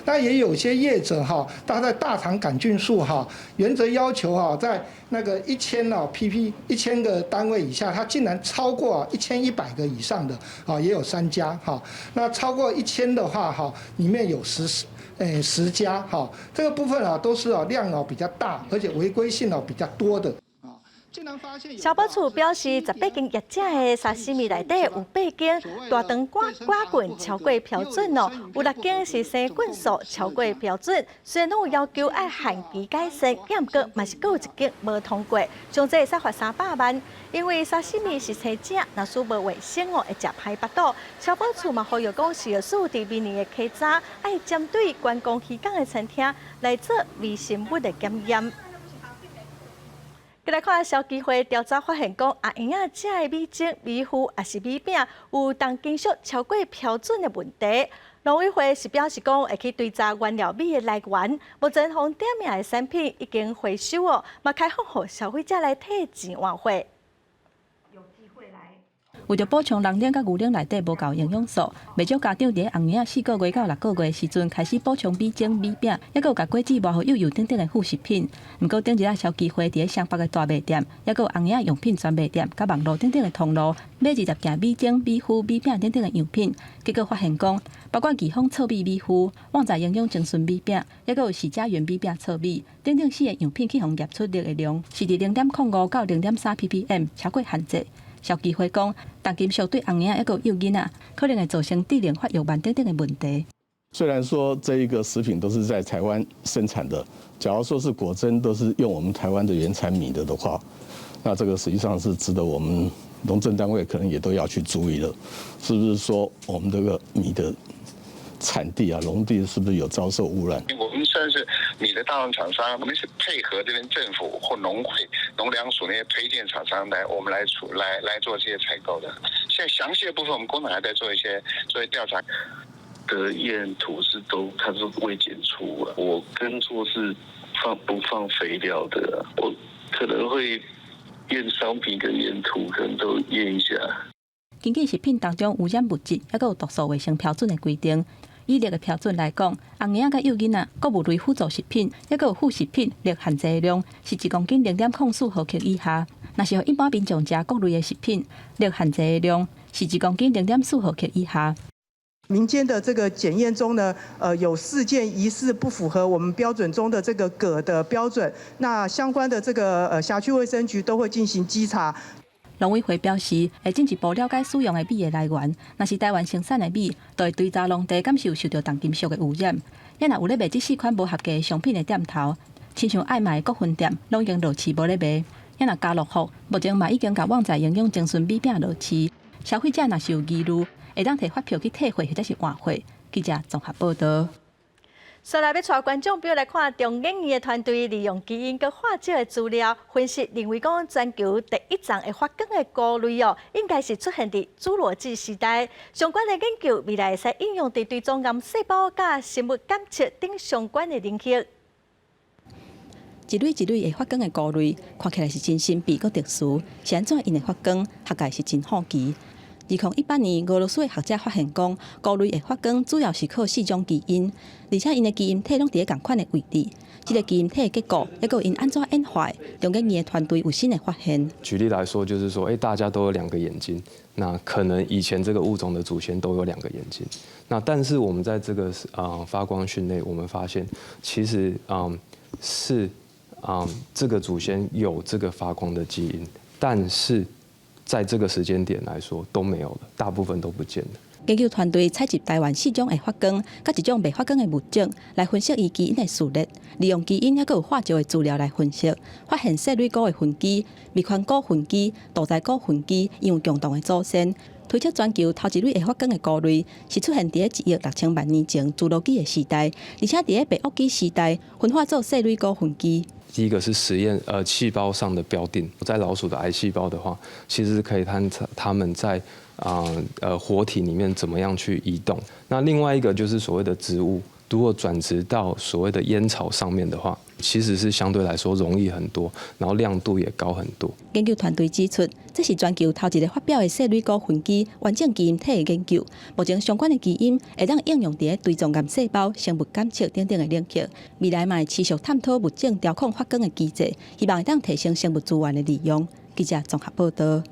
那也有些業者哈，他在大腸桿菌數哈，原則要求哈，在那個1000哦 pp 1000個單位以下，它竟然超過1100個以上的啊，也有三家哈。那超過一千的話哈，裡面有10家哈，這個部分啊都是啊量啊比較大，而且違規性啊比較多的。消保處表示，18間業者的沙西米內底有八間大腸桿菌超過標準哦，有六間是生菌數超過標準。雖然攏有要求愛限期改善，毋過嘛是閣有一間無通過，上濟會使罰300萬。因為沙西米是生食，若是無衛生哦，會食歹腹肚。消保處嘛呼籲講，食藥署佇明年的起早，愛針對觀光漁港的餐廳來做微生物的檢驗。來看消基會調查發現，講阿嬰仔食的米漿、米糊抑是米餅有重金屬超過標準的問題。農委會是表示講會去追查原料米的來源，目前予點名的產品已經回收哦，嘛開放予消費者來退錢換貨。為著補充人奶佮牛奶內底無夠營養素，袂少家長佇紅嬰仔4個月到6個月的時陣開始補充米漿、米餅，抑閣有共果子磨予幼幼等等的副食品。毋過頂日仔消基會佇咧雙北的大賣店，抑閣有紅嬰仔用品專賣店，佮網路等等的通路，買20件米漿、米糊、米餅等等的樣品，結果發現講，包括義豐糙米米糊、旺仔營養精純米餅，抑閣有喜家園米餅糙米等等四个樣品，去予驗出氯的量是佇0.05到0.3 ppm，超過限制。消基會講，重金屬對紅嬰仔抑閣幼囡仔，可能會造成智能發育慢等等的問題。雖然說這一個食品都是在台灣生產的，假如說是果真都是用我們台灣的原產米的話，那這個實際上是值得我們農政單位可能也都要去注意了，是不是說我們這個米的產地啊，農地是不是有遭受污染？我們算是米的大宗廠商，我們是配合這邊政府或農會、農糧署那些推薦廠商來，我們來出來來做這些採購的。現在詳細的部分，我們工廠還在做一些調查。的驗土是都，它是未檢出啊。我耕作是放不放肥料的，我可能會驗商品跟驗土，可能都驗一下。根據食品當中污染物質，抑閣有毒素衛生標準的規定。以鈉的標準來講，紅嬰仔佮幼囡仔穀物類輔助食品，抑閣有副食品鈉限制量是1公斤0.04毫克以下。若是予一般民眾食穀類的食品，鈉限制的量是1公斤0.4毫克以下。民間的這個檢驗中呢，有4件疑似不符合我們標準中的這個鉻的標準，那相關的這個轄區衛生局都會進行稽查。農委會表示，會進一步了解使用的米的來源。若是台灣生產的米，就會追查農地敢是有受著重金屬的污染。也若有咧賣這四款無合格商品的店頭，親像愛麥的各分店，攏已經落市無咧賣。也若家樂福，目前嘛已經共網在營養徵詢米餅落市。消費者若是有疑慮，會當提發票去退貨或者是換貨。記者綜合報導。紲來欲帶觀眾朋友來看中研院的團隊利用基因佮化石的資料分析，認為講全球第一叢會發光的菇類哦，應該是出現佇侏羅紀時代。相關的研究未來會使應用佇追蹤癌細胞佮生物檢測等相關的領域。一蕊一蕊會發光的菇類，看起來是真神秘閣特殊，是按怎𪜶會發光？學界是真好奇。2018年，俄羅斯的學者發現講，菇類會發光主要是靠四種基因，而且𪜶的基因體攏佇咧仝款的位置。這個基因體的結構，抑閣𪜶按怎演化，中研院的團隊有新的發現。舉例來說，就是說，欸，大家都有兩個眼睛，那可能以前這個物種的祖先都有兩個眼睛，那但是我們在這個發光蕈類，我們發現其實是這個祖先有這個發光的基因，但是在這個時間點來說都沒有了，大部分都不見了。研究團隊採集台灣四種會發光、佮一種袂發光的物種，來分析伊基因的序列，利用基因抑閣有化石的資料來分析，發現細蕊菇的分支、蜜環菇分支、杜在菇分支，𪜶有共同的祖先。推測全球頭一蕊會發光的菇類是出現佇咧1億6000萬年前侏羅紀的時代，而且佇咧白堊紀時代分化做細蕊菇分支。第一個是實驗，細胞上的標定，在老鼠的癌細胞的話，其實可以探測它們在活體裡面怎麼樣去移動。那另外一個就是所謂的植物，如果轉植到所謂的煙草上面的話，其實是相對來說容易很多，然後亮度也高很多。研究團隊指出，這是全球頭一个發表的細蕊菇分支完整基因體的研究。目前相關的基因會當應用佇咧追蹤癌細胞、生物檢測等等的領域。未來嘛會持續探討物種調控發光的機制，希望會當提升生物資源的利用。記者綜合報導。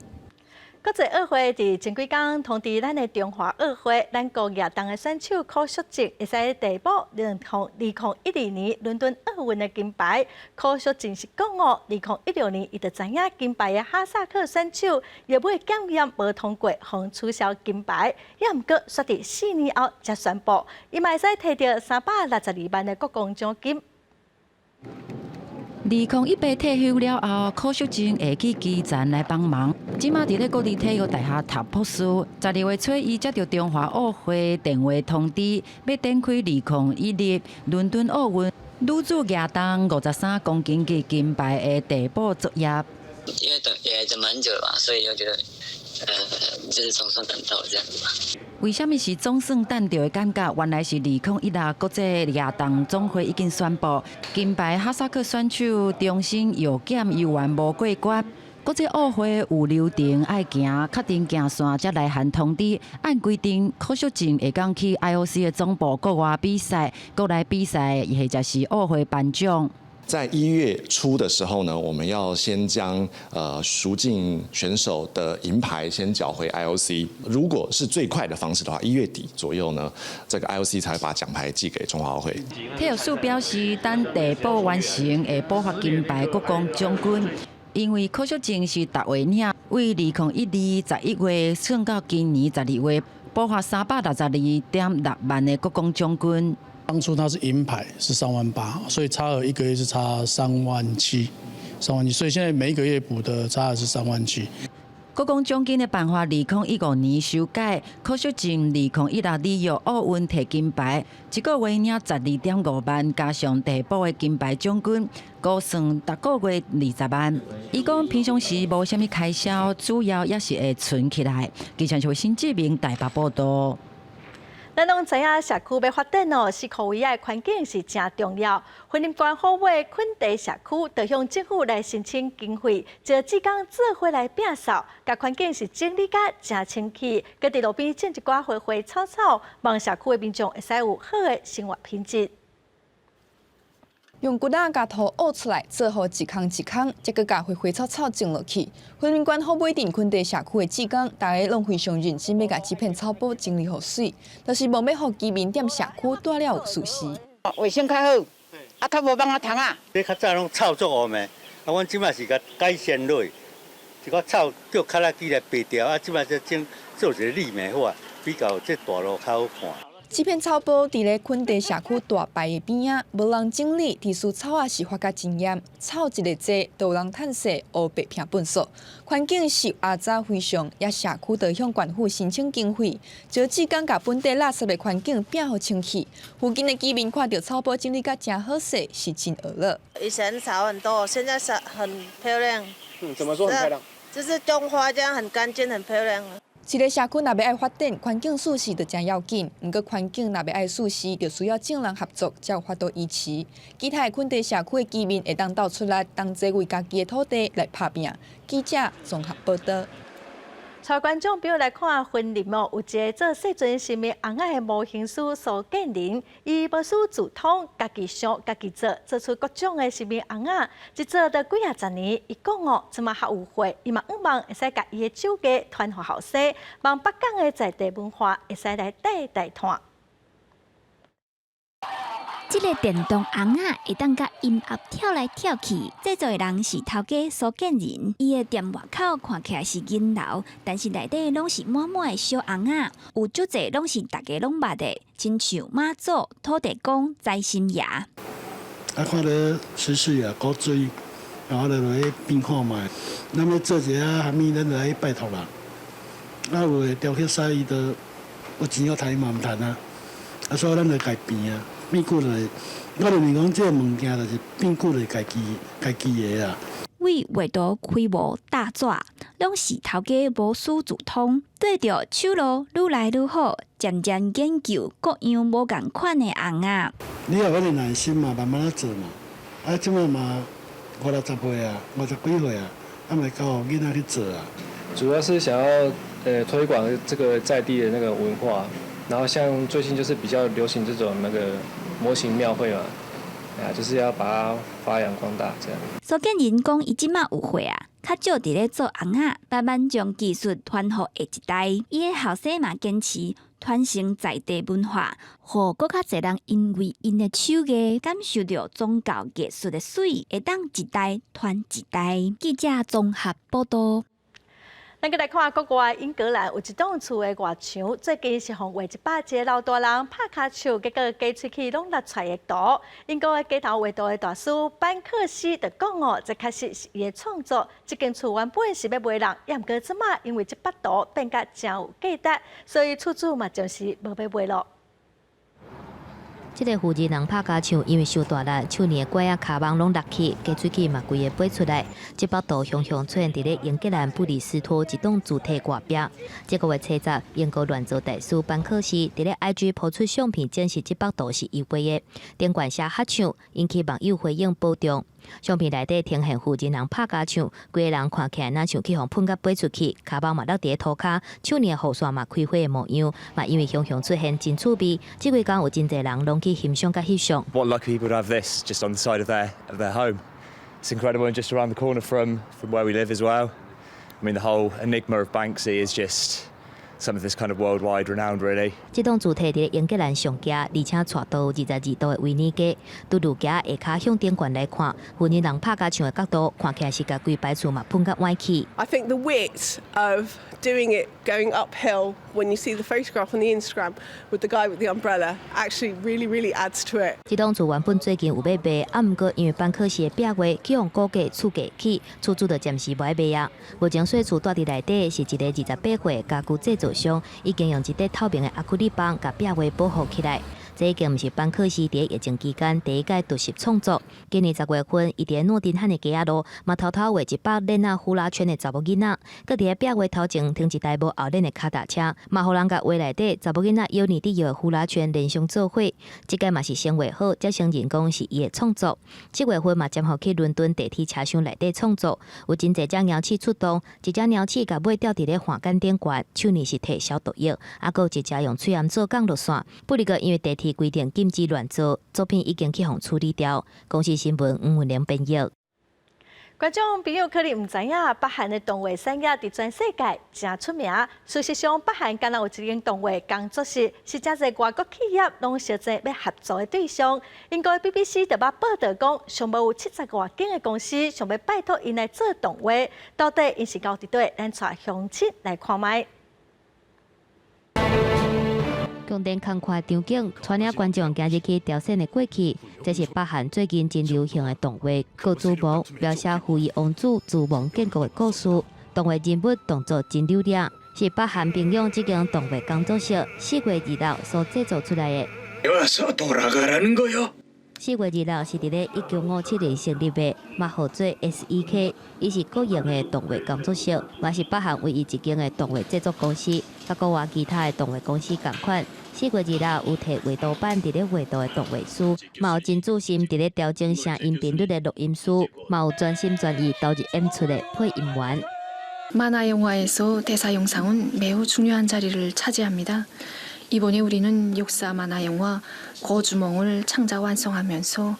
國際奧會佇前幾工通知咱的中華奧會，咱國舉重的選手柯淑淨會使遞補2012年倫敦奧運的金牌。柯淑淨是講哦，2016年伊就知影金牌的哈薩克選手藥物檢驗無通過，予取消金牌。也毋過，煞佇4年後才宣布，伊嘛會使提著362萬的國光獎金。2018退休了後，柯淑淨會去基層來幫忙。這馬佇咧國立體育大學讀博士。12月初，伊接著中華奧會電話通知，欲展開2016倫敦奧運女子舉重53公斤級金牌的遞補作業。因為等也等蠻久了吧，所以就覺得，就是總算等到這樣子吧。為啥物是總算等著的感覺？原來是2016國際舉重總會已經宣布，金牌哈薩克選手終身藥檢猶原無過關。國際奧會有流程愛行，確定行線才來函通知。按規定，柯淑淨會當去 IOC 的總部國外比賽，國內比賽或者是奧會頒獎。在1月初的時候呢，我們要先將淑淨選手的銀牌先繳回 IOC。如果是最快的方式的話，1月底左右呢，這個 IOC 才會把獎牌寄給中華奧會。體育署表示，等遞補完成會補發金牌國光獎金。因為柯淑淨是逐月領，為2012 11月算到今年12月，補發362.6萬的國光獎金。當初他是銀牌是3萬8，所以差額一個月是差三萬七，三萬七，所以現在每一個月補的差額是三萬七。國光獎金的辦法，2015年修改，柯淑淨2016里約奧運提金牌，一個月領12.5萬，加上遞補的金牌獎金，估算逐個月20萬。伊講平常時無啥物開銷，主要也是會存起來。記者是新志明台北報導。咱攏知影社區欲發展哦，四箍圍仔的環境是誠重要。雲林縣虎尾墾地社區就向政府來申請經費，招志工做伙來摒掃，共環境是整理甲誠清氣，閣佇路邊種一寡花花草草，望社區的民眾會使有好的生活品質。用骨仔共土挖出來，做好一空一空，才閣共花花草草種落去。雲林縣虎尾鎮墾地社區的志工，大家攏非常認真，欲共這片草坡整理予媠，就是無欲予居民踮社區蹛了有事事。衛生較好，啊，較無蠓仔蟲仔。你較早攏臭足烏的，啊，阮這擺是共改善落，一個草叫卡拉機來拔掉，啊，這擺才種做一個立美化，比較這大路較好看。這片草坡佇咧墾地社區大排的邊仔，無人整理，地勢草仔是發甲真嚴，草一個濟，就有人趁勢烏白拚糞埽。環境受阿雜非常，也社區就向縣府申請經費，招志工共本地垃圾的環境摒予清氣。附近的居民看著草坡整理甲誠好勢，是真呵樂。以前草很多，現在是很漂亮。嗯，怎麼說很漂亮？就是種花這樣很乾淨，很漂亮。一個社區若欲愛發展，環境舒適就誠要緊。毋過環境若欲愛舒適，就需要眾人合作，才有法度維持。其他的墾地社區的居民會當鬥出力，同齊為家己的土地來拍拚。記者綜合報導。帶觀眾朋友來看雲林哦，有一个做細陣神秘尪仔的模型師蘇建仁，伊無師自通，家己想、家己做，做出各種的神秘尪仔，一做就幾仔十年。伊講哦，這馬較有歲，伊嘛向望會使共伊的手藝傳予後生，望北港的在地文化會使來代代傳。這个電動尪仔會當佮音樂跳來跳去，製作的人是頭家蘇建仁。伊的店外口看起來是銀樓，但是內底攏是滿滿的小尪仔，有足濟攏是大家攏捌的，親像媽祖、土地公、財神爺。啊，看著時事也古錐，然後就落去變看覓。咱欲做一下啥物，咱就來拜託人。啊，有的雕刻師伊就有錢好趁，伊嘛毋趁啊。啊，所以咱就家變啊。變久就是，我認為講這個物件就是變久就是家己家己的啊。為畫圖開模打紙，攏是頭家無師自通，對著手路愈來愈好，漸漸研究各樣無仝款的尪仔。你有彼个耐心嘛，慢慢仔做嘛。啊，這擺嘛五六十歲啊，五十幾歲啊，啊嘛交予囡仔去做啊。主要是想要推廣這個在地的那個文化，然後像最近就是比較流行這種那個模型廟會嘛，啊，就是要把它發揚光大這樣。蘇建仁講，伊這馬有歲啊，較少佇咧做尪仔，慢慢將技術傳予下一代。伊的後生嘛堅持傳承在地文化，予閣較濟人因為𪜶的手藝，感受著宗教藝術的媠，會當一代傳一代。記者綜合報導。咱閣來看國外英格蘭有一棟厝的外牆，最近是予畫100一個老大人拍跤手，結果雞喙齒攏甩出來的圖。英國的街頭畫圖的大師班克西就講哦，這確實是伊的創作。這間厝原本是欲賣人，也毋過這馬因為這幅圖變甲誠有價值，所以厝主嘛暫時無欲賣囉。這个負責人拍跤手，因為傷大力，手耳的拐仔跤蠓攏落去，雞喙齒嘛規个飛出來。這幅圖雄雄出現佇咧英格蘭布里斯托一棟主體外壁。這个月初十，英國亂造大師班克西佇咧 IG 拋出相片，證實這幅圖是伊畫的。頂懸寫合唱，引起網友回應保重。相片內底呈現負責人拍跤手，規个人看起來若像去予噴甲飛出去，跤蠓嘛落佇咧塗跤，手耳雨傘嘛開花的模樣，嘛因為雄雄出現真趣味。這幾工有真濟人攏去欣賞佮翕相。 What lucky people to have this just on the side of their home. It's incredible and just around the corner from where we live as well. I mean, the whole enigma of Banksy is just something that's kind of worldwide renowned, really. 這棟主體佇咧英格蘭上崎，而且斜度22度的維尼街，拄路橋下跤向頂懸來看，負責人拍跤手的角度，看起來是共規排厝嘛噴甲歪去。 I think the wit of doing it going uphill when you see the photograph on the Instagram with the guy with the umbrella actually really, really adds to it. 這棟厝原本最近有欲賣，啊，毋過因為班克西的壁畫去予估價厝價起，厝主就暫時無愛賣啊。目前細厝住佇內底是一個28歲家具製造商，已經用一塊透明的亞克力棒共壁畫保護起來。這已經毋是班克西佇疫情期間第一擺獨立創作。今年10月份，伊佇諾丁漢的街仔路，嘛偷偷畫一百鏈仔呼啦圈的查某囡仔，閣佇咧壁畫頭前停一台無後輪的跤踏車，嘛予人共畫內底查某囡仔搖呢佇搖的呼啦圈連想做伙。這擺嘛是先畫好，才承認講是伊的創作。7月份嘛暫予去倫敦地鐵車廂內底創作，有真濟隻貓鼠出動，一隻貓鼠共尾吊佇咧橫桿頂懸，手呢是提消毒液，啊，閣有一隻用喙罨做降落傘。不過因為地鐵規定禁止亂做，作品已經去予處理掉。公視新聞吳文玲編譯。觀眾朋友可能毋知影，北韓的動畫產業佇全世界誠出名。事實上，北韓敢若有一間動畫工作室，是誠濟外國企業攏相爭欲合作的對象。英國 BBC 就捌報導講，上無有七十外間的公司想欲拜託𪜶來做動畫，到底𪜶是𠢕佇佗位？咱帶鄉親來看覓。宮殿仝款場景，帶領觀眾行入去朝鮮的過去。這是北韓最近真流行的動畫《高珠夢》，描寫후이王子朱蒙建國的故事。動畫人物動作真流利，是北韓平壤這間動畫工作室4月26所製作出來的。4月26是佇咧1957年成立的，嘛號做 SEK，伊是國營的動畫工作室，嘛是北韓唯一一間的動畫製作公司，佮國外其他的動畫公司仝款。4月26有提畫圖板佇咧畫圖的動畫師，嘛有真注心佇咧調整聲音頻率的錄音師，嘛有全心全意投入演出的配音員。 만화영화에서 대사 영상은 매우 중요한 자리를 차지합니다. 이번에 우리는 역사 만화 영화 거주몽을 창작 완성하면서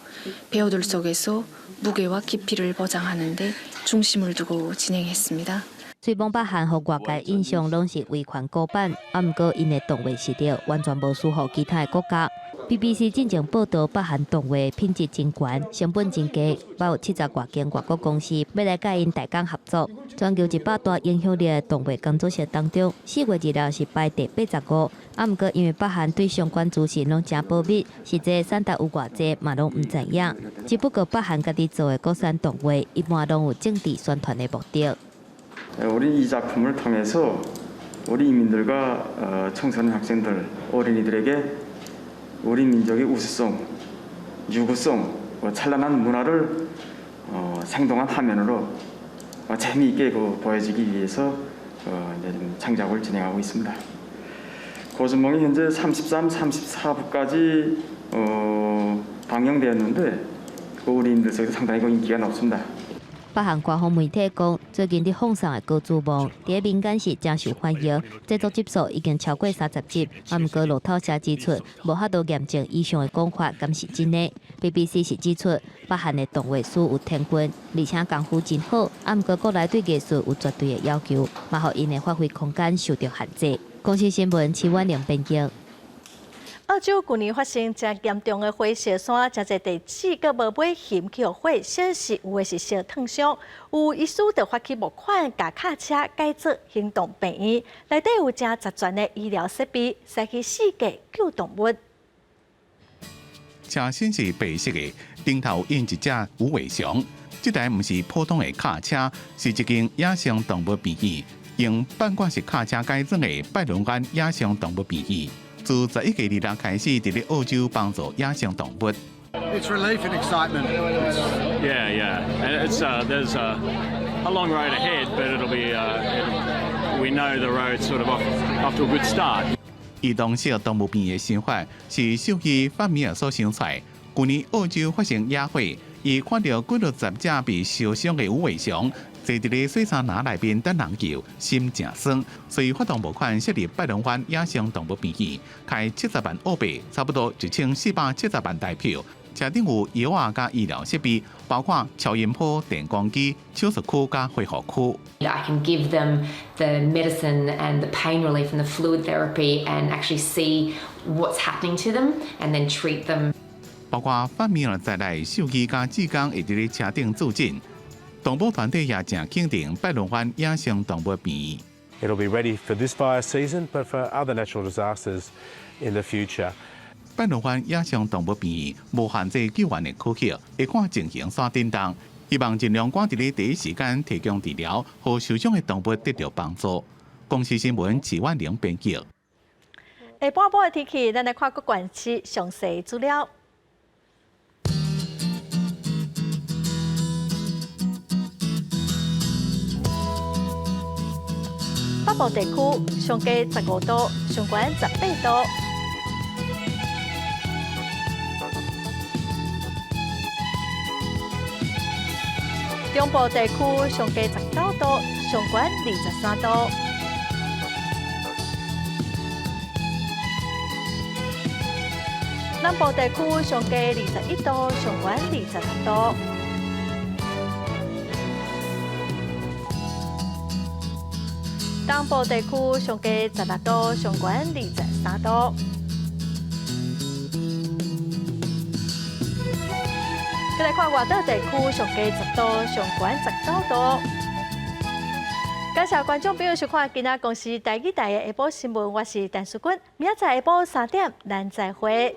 배우들 속에서 무게와 깊이를 보장하는 데 중심을 두고 진행했습니다. 雖罔北韓予外界印象攏是威權古板，啊，毋過𪜶的動畫實力完全無輸予其他的國家。BBC 進前報導，北韓動畫品質真懸，成本真低，嘛有七十外間外國公司欲來佮𪜶代工合作。全球100大影響力的動畫工作室當中，4月26是排第85。啊，毋過因為北韓對相關資訊攏誠保密，實際選擇有偌濟嘛攏毋知影。只不過北韓家己做的國產動畫，一般攏有政治宣傳的目的。 우리 이 작품을 통해서 우리 인민들과 청소년 학생들, 어린이들에게 우리 민족의 우수성, 유구성, 찬란한 문화를 생동한 화면으로 재미있게 보여주기 위해서 창작을 진행하고 있습니다. 고주몽이 현재 33, 34부까지 방영되었는데 우리 인들 속에서 상당히 인기가 높습니다. 北韓官方媒體講，最近佇放送的《高珠夢》佇民間是誠受歡迎，製作集數已經超過30集。啊，毋過路透社指出，無法度驗證以上的講法，敢是真的。BBC 是指出，北韓的動畫師有天分，而且功夫真好。啊，毋過國內對藝術有絕對的要求，嘛予𪜶的發揮空間受著限制。公視新聞徐婉玲編輯。澳洲舊年發生誠嚴重的火燒山，誠濟地址閣無尾熊去予火燒死，有的是燒燙傷。有醫師就發起募款，共卡車改做行動病院，內底有誠齊全的醫療設備，駛去四界救動物。車身是白色的，頂頭印一隻無尾熊。這台毋是普通的卡車，是一間野生動物病院，用半掛式卡車改裝的拜倫灣野生動物病院。自11月26開始，佇咧澳洲幫助野生動物。 It's relief and excitement. Yeah, and it's there's a long road ahead, but we know the road's sort of off to a good start. 移動式動物病院的想法是獸醫范米爾所想出來。舊年澳洲發生野火，伊看著幾落十隻被燒傷的無尾熊，坐佇咧洗衫籃內面等人救，心誠酸，所以發動募款設立拜倫灣野生動物病院，開70萬澳幣，差不多1470萬台票。車頂有藥仔佮醫療設備，包括超音波、電光機、手術區佮恢復區。 I can give them the medicine and the pain relief and the fluid therapy and actually see what's happening to them and then treat them. 包括范米爾在內，獸醫佮志工會佇咧車頂駐診。動保團體也誠肯定拜倫灣野生動物病院。 It'll be ready for this fire season, but for other natural disasters in the future. 拜倫灣野生動物病院無限制救援的區域，會看情形煞振動，希望盡量趕佇咧第一時間提供治療，予受傷的動物得著幫助。公視新聞齊婉玲編輯。下半晡的天氣，咱來看各縣市詳細資料。北部地區上低15度，上懸18度。中部地區上低19度，上懸23度。南部地區上低21度，上懸26度。東部地區上低16度，上懸23度。閣來看外島地區上低10度，上懸19度。感謝觀眾朋友收看今仔公視台語台的下晡新聞，我是陳淑君，明仔載下晡3點，咱再會。